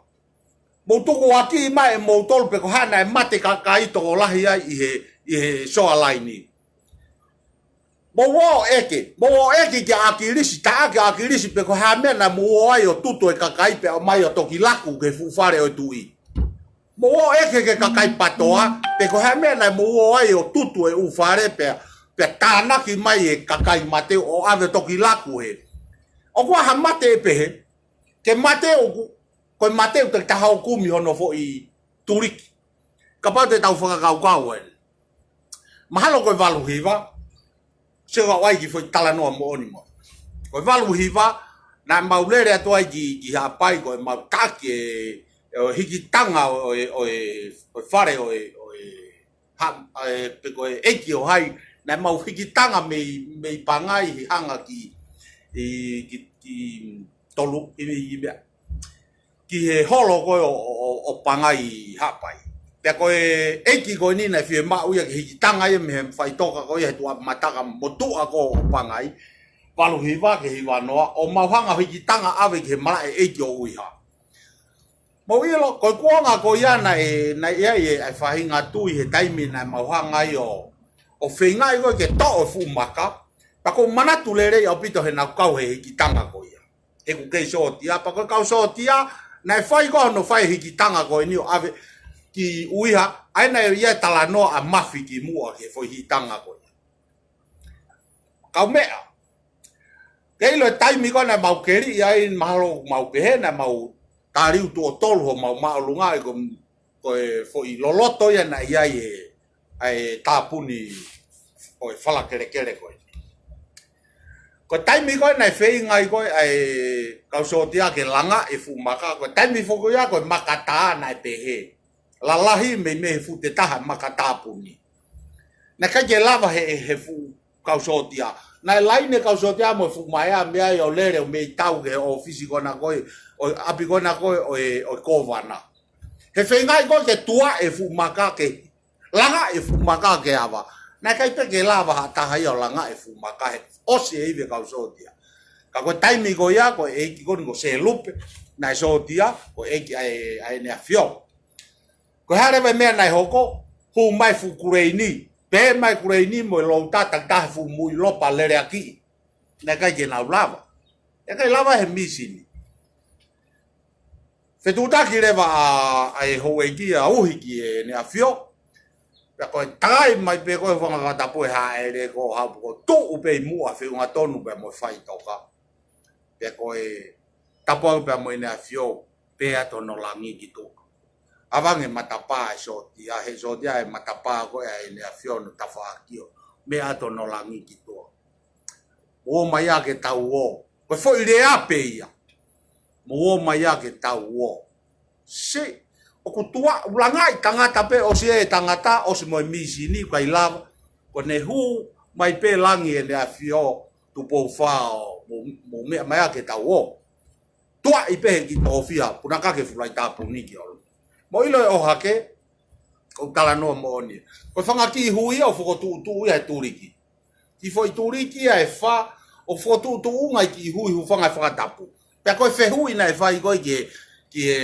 Mou tukuakiʻi mai ʻe moutolu pe ko e hā naʻe mate kakai tokolahi ai ʻi he, ʻi he Shoreline. Mou ō ʻeke, mou ō ʻeke kia ʻAkilisi, taʻaki ʻa ʻAkilisi pe ko e hā e meʻa naʻa mou ō ai ʻo tutu e kakai pea ʻomai ʻo toki laku ki he fuʻu fale ʻo e tuʻi. Mou ō ʻeke ki he kakai PATOA, pe ko e hā e meʻa naʻa mou ō ai ʻo tutu e ʻū fale pea, pea tānaki mai e kakai mate ʻo ʻave ʻo toki laku hē. ʻOku ʻi ai ha mate ʻe pehē, ke mate ʻoku, ko e mate ʻoku taki taha ʻo kumi hono foʻi tuliki. Kapau te tau fakakaukau ai. Mahalo ko e valu hiva, sio ka ʻoku ʻi ai e kiʻi foʻi talanoa moʻoni mo. Ko e valu hiva, naʻa mau lele atu ai ki, ki Haʻapai ko ʻemau taki e, e hikitanga ʻo e, ʻo e, ʻo e fale ʻo e, ʻo e, ha, e, pe ko e ʻeiki ʻo hai, naʻa mau hikitanga mei, mei Pangai he hanga ki, ʻi, ki, ki Tolu, ʻi, ʻi meʻa. Ki he holo ko ē ʻo, ʻo, ʻo, ʻo Pangai Haʻapai. Pea ko e ʻeiki ko eni naʻe fiemaʻu ia ke hikitanga ia mei he faʻitoka ko ia he tuʻa mataka motuʻa ko ē ʻo Pangai. Valu hiva ki he hiva noa, ʻo mau hanga hikitanga ʻave ki he malaʻe ʻeiki ʻo ʻUiha. Mou ʻilo, ko e kuonga ko ia naʻe, naʻe ʻi ai e, e faʻahinga tui he taimi naʻa mau hanga ai ʻo, ʻo feingaʻi ko ē ke toʻo e fuʻu maka, pea ʻoku ou manatu lelei ʻaupito heʻenau kau he hikitanga ko ia. He ʻoku kei sōtia, pea ko e kau sōtia, naʻe fai ko ē hono fai hikitanga ko eni ʻo ʻave ki ʻUiha, ʻa ia naʻe ʻi ai e talanoa ʻa Mafi kimuʻa ki he foʻi hikitanga ko ia. Kau meʻa. Ke ʻilo e taimi ko ē naʻa mau keliʻi ai mahalo ʻoku mau pehē naʻa mau taliu tuʻo tolu homau māʻolunga ʻi ko, ko e foʻi loloto ia naʻe ʻi ai e, ʻa e tāpuni ʻo e fala kelekele ko ē. Ko e taimi ko ē naʻe feinga ai ko ē ʻa e kau sōtia ke langa e fuʻu maka, ko e taimi foki ia ko e maka tā naʻe pehē. Lalahi meimei he fute taha maka tāpuni. Naʻe ʻikai ke lava he, he fuʻu kau sōtia. Naʻe laine kau sōtia mo e fuʻu maea mei ai ʻo lele ʻo mei tau ki he ʻōfisi ko ena ko ē, ʻo e ʻapi ko ena ko ē, ʻo e, ʻo e kōvana. He feingaʻi ko ē ke tuaʻi e fuʻu maka ke, langa e fuʻu maka ke ava. Naʻe ʻikai pē ke lava ha taha ia ʻo langa e fuʻu maka he ʻosi e ivi e kau sōtia. Ka ko e taimi ko ia, ko e ʻeiki ko eni ko Selupe, naʻe sōtia, ko e ʻeiki ʻa e, ʻa ʻEne ʻAfio. Ko e hā leva e meʻa naʻe hoko, hū mai fuʻu kuleini, pē mai kuleini mo e louta takitaha fuʻu muilopa leleakiʻi. Naʻe ʻikai ke nau lava. ʻIkai lava he mīsini. Fetuʻutaki leva ʻa, ʻa e houʻeiki ʻa Uhi ki ʻEne ʻAfio. Pea ko e takai mai pē ko e fanga fakatapu ʻe hāʻele ko ē ʻo haʻu pē ko e tuʻu pē ʻi muʻa feʻunga tonu pē mo e faʻitoka. Pea ko e tapu au pea mo ʻEne ʻAfio, pea ʻoatu hono langi ki tuʻa. ʻAvange matapā e sōtia, he sōtia e matapā ko ē ʻa ʻEne ʻAfio hono tafaʻaki ʻo, meʻa ʻoatu hono langi ki tuʻa. Mou ō mai ā ke tau ō. Ko e foʻi lea pē ia. Mou ō mai ā ke tau ō. Sē, ʻoku tuaʻu langaʻi tangata pē ʻosi e tangata, ʻosi mo e mīsini, ʻikai lava. Ko ʻene hū mai pē langi ʻEne ʻAfio, Tupou Fā ʻo, mou, mou meʻa mai ā ke tau ō. Tuaʻi pē he kiʻi toʻofia, puna ka ke fulai tāpuni ki ʻolunga. Mou ʻilo e ʻohake, ʻoku ou talanoa moʻoni. Ko e fanga kiʻi hui ia ʻoku fokotuʻutuʻu ia he tuliki. Kiʻi foʻi tuliki ia ʻe fā, ʻoku fokotuʻutuʻu ngai kiʻi hui hūfanga he fakatapu. Pea ko e fehuʻi naʻe fai ko ē ki he, ki he,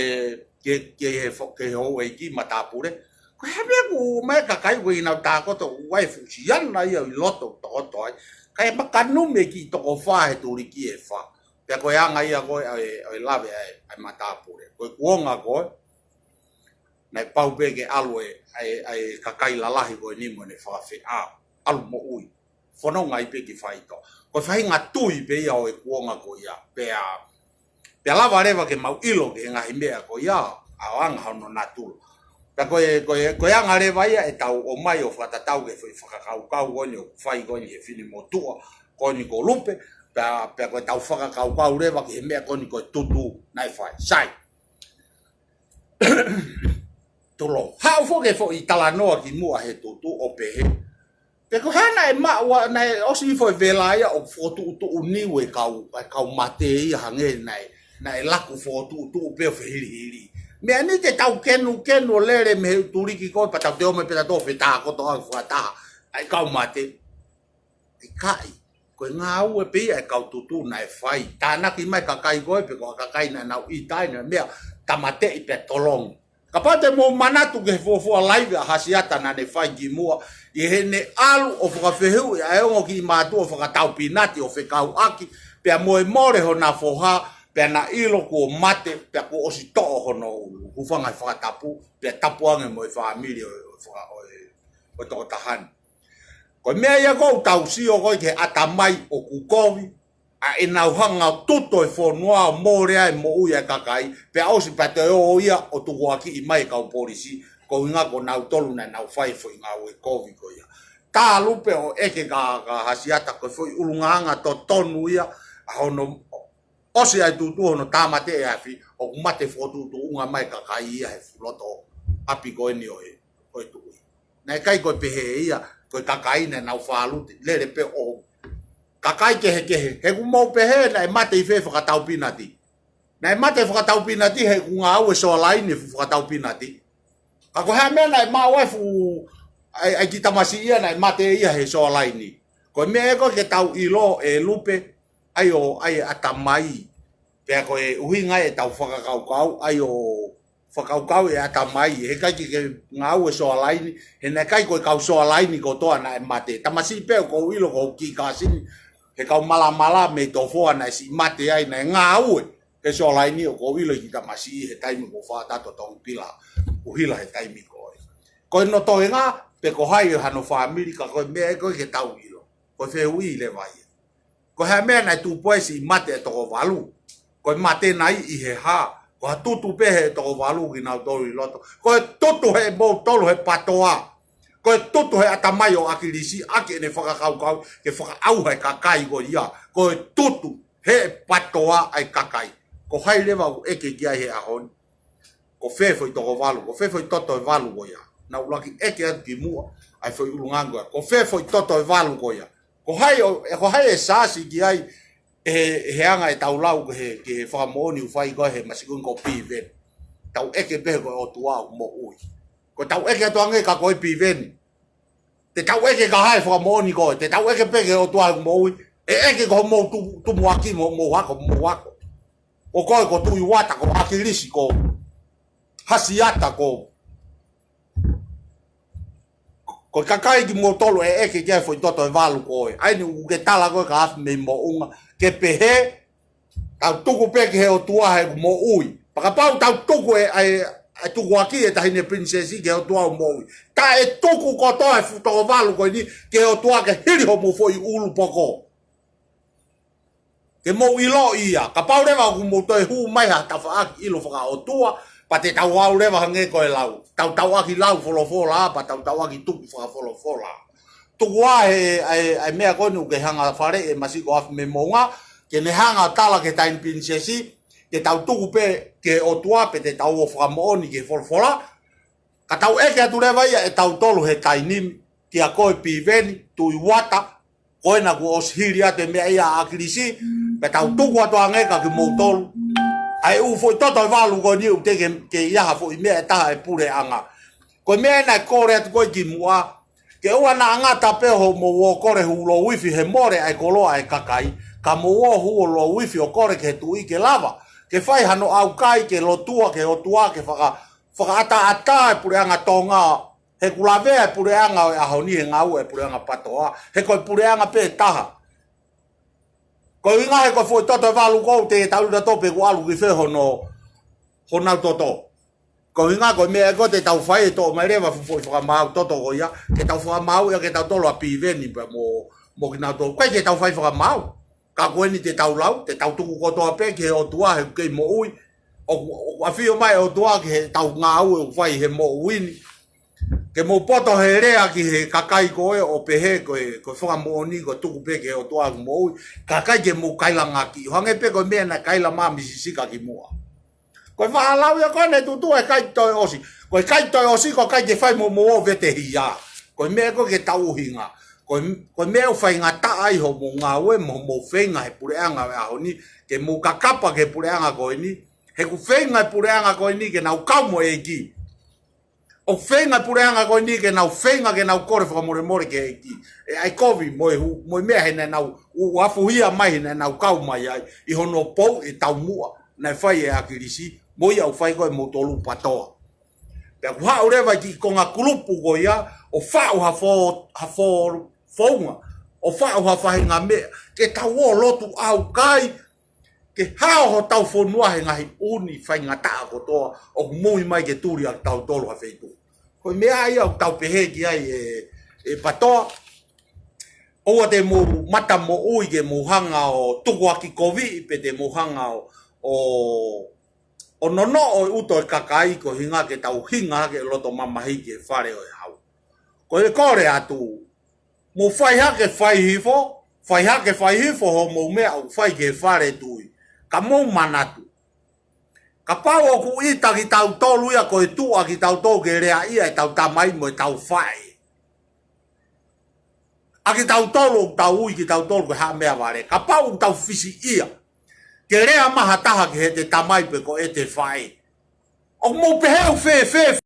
ki he, ki he fo-, ki he houʻeiki matāpule. Ko e hā e meʻa ʻoku ʻomai e kakai ko ē ʻenau tākoto ʻoku ʻi ai e fuʻu siana ia ʻi loto tokoto ai. Kae makanumi e kiʻi toko fā he tuliki ʻe fā. Pea ko e anga ia ko ē ʻa e, ʻa e lave ʻa e, ʻa e matāpule. Ko e kuonga ko ē, naʻe pau pē ke ʻalu e, ʻa e, ʻa e kakai lalahi ko eni mo ʻene fakafeʻao. ʻAlu moʻui. Fononga ai pē ki faito. Ko e faʻahinga tui pē ia ʻo e kuonga ko ia. Pea, pea lava leva ke mau ʻilo ki he ngaahi meʻa ko ia, ʻa e anga hono natula. Pea ko e, ko e, ko e anga leva ia ʻetau ō mai ʻo fakatatau ki he foʻi fakakaukau ko eni ʻoku fai ko eni he finemotuʻa ko eni ko Lupe, pea, pea ko ʻetau fakakaukau leva ki he meʻa ko eni ko e tutu naʻe fai. Sai. Tulou. Haʻu foki e foʻi talanoa kimuʻa he tutu ʻo pehē. Pe ko e hā naʻe maʻu ai, naʻe ʻosi foʻi vela ia ʻo fokotuʻutuʻu niu e kau, e kau mate ia hangē naʻe, Naʻe laku fokotuʻutuʻu pē ʻo fehilihili. Meʻa ni te tau kenukenu ʻo lele mei he tuliki ko ē pea tau toe ō mai pē tautolu ʻo fetākoto ʻaki fakataha ʻa e kau mate. ʻIkai, ko e ngāue pē ia ʻa e kau tutu naʻe fai. Tānaki mai kakai ko ē pe ko e kakai naʻa nau ʻita ai, naʻe meʻa tāmateʻi pea tolongi. Kapau te mou manatu ki he fuofua laivi ʻa Hasiata naʻa ne fai kimuʻa, ʻi heʻene ʻalu ʻo fakafehuʻi ʻa e ongo kiʻi mātuʻa ʻo fakataupinati ʻo fekauʻaki, pea mo e mole hona foha, pea na ʻilo kuo mate, pea kuo ʻosi toʻo hono ʻulu. Hūfanga he fakatapu, pea tapu ange mo e fāmili ʻo, ʻo, faka-, ʻo, ʻo e tokotaha ni. Ko e meʻa ia ʻoku tau sio ko ē ki he ʻatamai ʻoku kovi, ʻa ʻenau hanga ʻo tutu e fonua ʻo mole ai e moʻui ʻa e kakai, pea ʻosi pea toe ō ia ʻo tukuakiʻi mai e kau polisi, koeʻuhinga ko nautolu naʻa nau fai e foʻi ngāue kovi ko ia. Talu pē ʻo ʻeke kia, kia Hasiata ko e foʻi ʻulungaanga totonu ia, ʻa hono ʻosi ʻa e tutu hono tāmateʻi e afi, ʻoku mate fokotuʻutuʻunga mai e kakai ia he fuʻu loto ʻapi ko eni ʻo e, ʻo e tuʻi. Naʻe ʻikai ko e pehē ia, ko e kakai naʻa nau fālute, lele pē ʻo kakai kehekehe. He ʻoku mou pehē naʻe mate ʻi fē fakataupinati. Naʻe mate fakataupinati he ʻoku ngāue Soalaini he fuʻu fakataupinati. Ka ko e hā e meʻa naʻe maʻu ai e fuʻu, ʻa e, ʻa e kiʻi tamasiʻi ia naʻe mate ia he Soalaini. Ko e meʻa ē ko ē ke tau ʻilo ē Lupe, ʻa e ō, ʻa e ʻatamai. Pea ko e ʻuhinga ē ʻetau fakakaukau, ʻa e ō, fakakaukau e ʻatamai, he ʻikai ke, ke ngāue Soalaini, he naʻe ʻikai ko e kau Soalaini kotoa naʻe mate. Tamasiʻi pē ʻoku ou ʻilo ko hoku kiʻi kāsini, he kau malamala mei Tofoa naʻe siʻi mate ai, naʻe ngāue he Soalaini, ʻoku ou ʻilo e kiʻi tamasiʻi he taimi ko ē ʻoku ou faʻa ʻatu ʻo totongi pila ʻuhila he taimi ko ē. Ko hono toenga, pe ko hai hano fāmili, ka ko e meʻa ē ko ē ke tau ʻilo. Ko e fehuʻi leva ia. Ko e hā e meʻa naʻe tupu ai e siʻi mate ʻa e toko valu? Ko e mate nai ʻi he hā? Ko ha tutu pē he toko valu kinautolu ʻi loto? Ko e tutu heʻemoutolu he PATOA. Ko e tutu he ʻatamai ʻo ʻAkilisi ʻaki ʻene fakakaukau ke fakaʻauha e kakai ko ia. Ko e tutu he PATOA ʻa e kakai. Ko hai leva ʻoku ʻeke ki ai he ʻaho ni? Ko fē foʻi toko valu, ko fē foʻi toto ʻe valu ko ia? Naʻa ku ʻuluaki ʻeke atu kimuʻa ʻa e foʻi ʻulungaanga ko ia. Ko fē foʻi toto ʻe valu ko ia? Ko hai ʻo, ʻe ko hai ʻe sāsi ki ai ʻe he, ʻe he anga ʻetau lau ki he, ki he fakamoʻoni ʻoku fai ko ē he masiku ni ko Piveni? Tau ʻeke pē ko e ʻOtua ʻoku moʻui. Ko ʻetau ʻeke atu ange ka ko e Piveni. Te tau ʻeke kia hai e fakamoʻoni ko ē? Te tau ʻeke pē ki he ʻOtua ʻoku moʻui? ʻE ʻeke ki homou tu-, tumuʻaki mo, mo hako, mo hako. Ko koe ko Tuʻi Uata, ko ʻAkilisi, ko Hasiata, ko, ko e kakai kimoutolu ʻe ʻeke ki ai e foʻi toto ʻe valu ko ē. ʻA eni ʻoku ke tala ko ē kia Afimeimoʻunga, ke pehē, tau tuku pē ki he ʻOtua he ʻoku moʻui. Pea kapau tau tuku e, ʻa e, ʻa e tukuakiʻi e Taʻahine Pilinisesi ki he ʻOtua ʻoku moʻui, taʻe tuku kotoa e fuʻu toko valu ko eni ki he ʻOtua ke hili homou foʻi ʻulu poko. Ke mou ʻilo ia, kapau leva ʻoku mou toe hū mai ha tafaʻaki ʻilo fakaʻotua, pea te tau lau leva hangē ko e lau. Tau tauʻaki lau folofola, pea tau tauʻaki tuku fakafolofola. Tuku ā he, ʻa e, ʻa e meʻa ko eni ʻoku ke hanga faleʻi e masiʻi ko Afimeimoʻunga, ke ne hanga tala ki he Taʻahine Pilinisesi, ke tau tuku pē ki he ʻOtua, pe te tau ō fakamoʻoni ki he folofola. Ka tau ʻeke atu leva ia ʻe tautolu he taimi ni, kia koe Piveni, Tuʻi Uata, ko ena kuo ʻosi hili atu e meʻa ia ʻa ʻAkilisi, pea tau tuku atu ange kia kimoutolu ʻa e ʻū foʻi toto ʻe valu ko eni ʻoku teʻeki ke, ke ʻi ai ha foʻi meʻa ʻe taha ʻe puleʻanga. Ko e meʻa ena ʻe kole atu ko ē kimuʻa, ke ʻoua naʻa ngata pē hoʻomou ō kole hū louifi he mole ʻa e koloa ʻa e kakai, ka mou ō hū louifi ʻo kole ki he tuʻi ke lava ke fai hano ʻaukai, ke lotua ki he ʻOtua, ke faka-, fakaʻataʻatā e puleʻanga Tonga, he ʻoku lavea e puleʻanga ʻo e ʻaho ni he ngāue ʻa e puleʻanga PATOA, he ko e puleʻanga pē ʻe taha. Ko e ʻuhinga he ko e foʻi toto ʻe valu ko ē, te tau ʻilo tautolu pe ʻoku ʻalu ki fē hono, honau toto. Ko e ʻuhinga ko e meʻa ko ē te tau fai ʻe toʻo mai leva e fuʻu foʻi fakamaau toto ko ia, ke tau fakamaau ia kia tautolu ʻa Piveni pea mo, mo kinautolu. ʻIkai ke tau fai fakamaau. Ka ko eni te tau lau, te tau tuku kotoa pē ki he ʻOtua he ʻoku kei moʻui. ʻOku, ʻoku ʻafio mai e ʻOtua ki heʻetau ngāue ʻoku fai he moʻui ni. Ke mou poto he lea ki he kakai ko ē ʻo pehē ko e, ko e fakamoʻoni ko e tuku pē ki he ʻOtua ʻoku moʻui. Ka ʻikai ke mou kailangaki. ʻO hangē pē ko e meʻa naʻe kaila mai ʻa Misi Sika kimuʻa. Ko e faʻa lau ia ko eni ʻe Tutu, ʻe ʻikai toe ʻosi. Ko e ʻikai toe ʻosi, ko e ʻikai ke fai mo mou ō vetehia. Ko e meʻa ko ē ke tau ʻuhinga. Ko e, ko e meʻa ʻoku faingataʻa ai hoʻomou ngāue mo hoʻomou feinga he puleʻanga ʻo e ʻaho ni, ke mou kakapa ki he puleʻanga ko eni, he ʻoku feinga e puleʻanga ko eni ke nau kau mo e ʻEiki. ʻOku feinga e puleʻanga ko eni ke nau feinga ke nau kole fakamolemole ki he ʻEiki. ʻE ʻai kovi mo e hū, mo e meʻa he naʻa nau, ʻoku afuhia mai he naʻa nau kau mai ai, ʻi hono pou e taumuʻa naʻe fai ʻe ʻAkilisi, mo ia ʻoku fai ko ē ʻe moutolu PATOA. Pea ʻoku haʻu leva e kiʻi konga kulupu ko ia, ʻo faʻu ha fo-, ha fo-, founga, ʻo faʻu ha faʻahinga meʻa, ke tau ō lotu ʻaukai, ke hao hotau fonua he ngaahi ʻū meʻa faingataʻa kotoa, ʻoku mui mai ke tuli ʻa kitautolu ha feituʻu. Ko e meʻa ia ʻoku tau pehē ki ai ʻe, ʻe PATOA, ʻoua te mou mata moʻui ke mou hanga ʻo tukuakiʻi koviʻi pe te mou hanga ʻo, ʻo ʻo nonoʻo e ʻuto e kakai ko e ʻuhinga ke tau hinga hake e loto mamahi ki he fale ʻo e hau. Ko e kole atu, mou fai hake fai hifo, fai hake fai hifo hoʻomou meʻa ʻoku fai ki he fale tui. Ka mou manatu. Kapau ʻoku ʻita kitautolu ia ko e tuʻa kitautolu ke leaʻia ʻetau tamai mo ʻetau faʻē. ʻA kitautolu ʻoku tau ui kitautolu ko e haʻa meʻavale. Kapau ʻoku tau fisiʻia ke lea mai ha taha ki heʻete tamai pe ko ʻete faʻē. ʻOku mou pehē ʻoku fēfē